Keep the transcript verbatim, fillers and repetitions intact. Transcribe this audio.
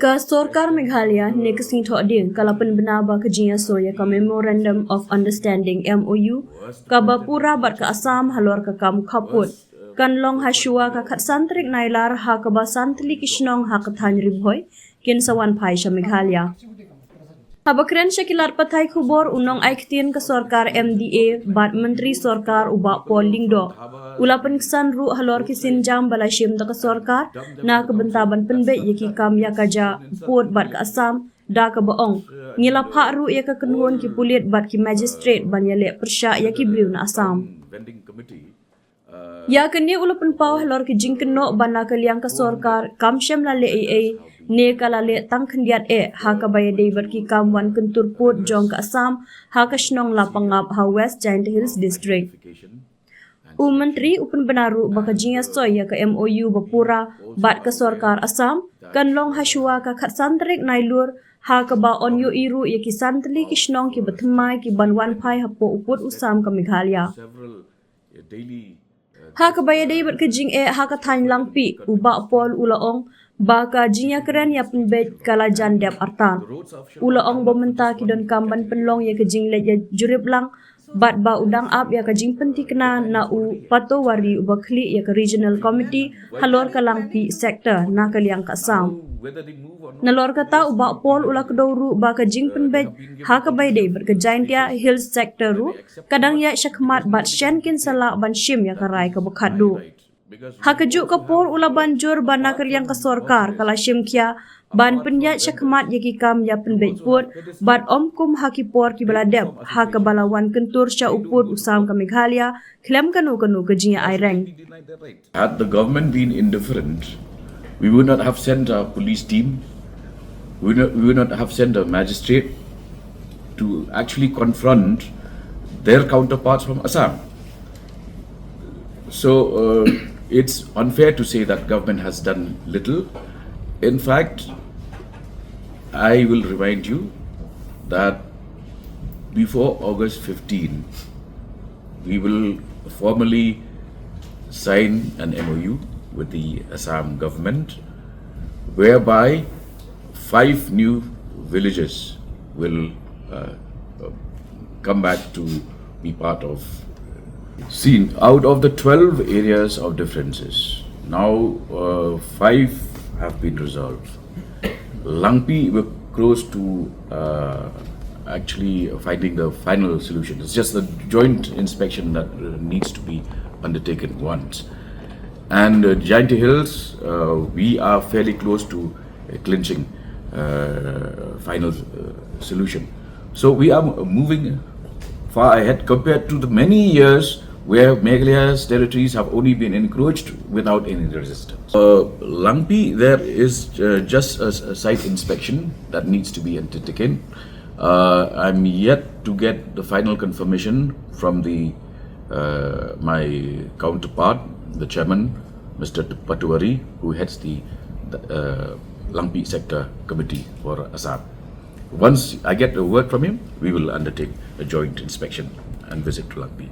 Ka sorkar Meghalaya ne ka sngi Thohdieng ka la pynbna ba ka jingïasoh ïa ka Memorandum of Understanding, M O U, kaba pura bad ka Assam halor ka kam khappud kan long ha shuwa ka khatsan tarik Nailar, ha kaba san tylli ki shnong ha ka thaiñ Ri Bhoi kin sa wan phai sha Meghalaya. Haba kren sha ki lad pathai khubor, u nongai ktien ka sorkar M D A bad Myntri Sorkar u Bah Paul Lyngdoh u la pynksan ruh halor ki sienjam ba la shim da ka sorkar na ka bynta ban pynbeit ïa ki kam ïa ka jia pud bad ka Assam, da kaba ong, ngi la phah ruh ïa ka kynhun ki pulit bad ki magistrate ban ïaleh pyrshah ïa ki briew na Assam. Ïa kane u la pynpaw halor ki jingkynnoh ba na ka liang ka sorkar kam shym la leh ei ei ne ka la leh tang khyndiat eh ha kaba ïadei bad ki kam wan kyntur pud jong ka Assam ha ka shnong Lapangap ha West Jaintia Hills District. U Myntri u pynbna ruh ba ka jingïasoh ïa ka M O U ba pura bad ka sorkar Assam kan long ha shuwa ka khatsan tarik Nailur, ha kaba yn ïohi ruh ïa ki san tylli ki shnong kiba thymmai ki ban wan phai hapoh u pud u sam ka Meghalaya. Ha kaba ïadei bad ka jingeh ha ka thaiñ Langpih, u Bah Paul u la ong ba ka jingïakren ïa pynbeit ka la jan dep artat. U la ong ba mynta ki donkam ban pynlong ïa ka jingleit ïa jurip lang bad ba u dang ap ïa ka jingpynthikna na u Patowari uba khlieh ïa ka Regional Committee halor ka Langpih Sector na ka liang ka Assam. Nalor kata, u Bah Paul u la kdew ruh ba ka jingpynbeit ha kaba ïadei bad ka Jaintia Hills Sector ruh ka dang ïaid shakhmat bad shen kin sa lah ban shim ïa ka rai kaba khatduh. Ha kajuh ka por u la ban jur ba na ka liang ka sorkar ka la shim khia ban pynïaid shakhmat ïa ki kam ïa pynbeit pud bad ym kum ha ki por kiba la dep ha kaba la wan kyntur sha u pud u sam ka Meghalaya khlem kano kano ka jingïa-aireng. Had the government been indifferent, we would not have sent a police team, we would not, we would not have sent a magistrate to actually confront their counterparts from Assam. So uh, it's unfair to say that government has done little. In fact, I will remind you that before August fifteen, we will formally sign an M O U with the Assam government, whereby five new villages will uh, come back to be part of. Seen, out of the twelve areas of differences, now uh, five have been resolved. Langpi, we're close to uh, actually finding the final solution. It's just the joint inspection that uh, needs to be undertaken once. And uh, Jaintia Hills, uh, we are fairly close to a clinching uh, final uh, solution. So we are moving far ahead compared to the many years where Meghalaya's territories have only been encroached without any resistance. Uh, Langpi, there is uh, just a, a site inspection that needs to be undertaken. Uh, I'm yet to get the final confirmation from the uh, my counterpart, the chairman, Mister Patuwari, who heads the, the uh, Langpi Sector Committee for Assam. Once I get a word from him, we will undertake a joint inspection and visit to Langpi.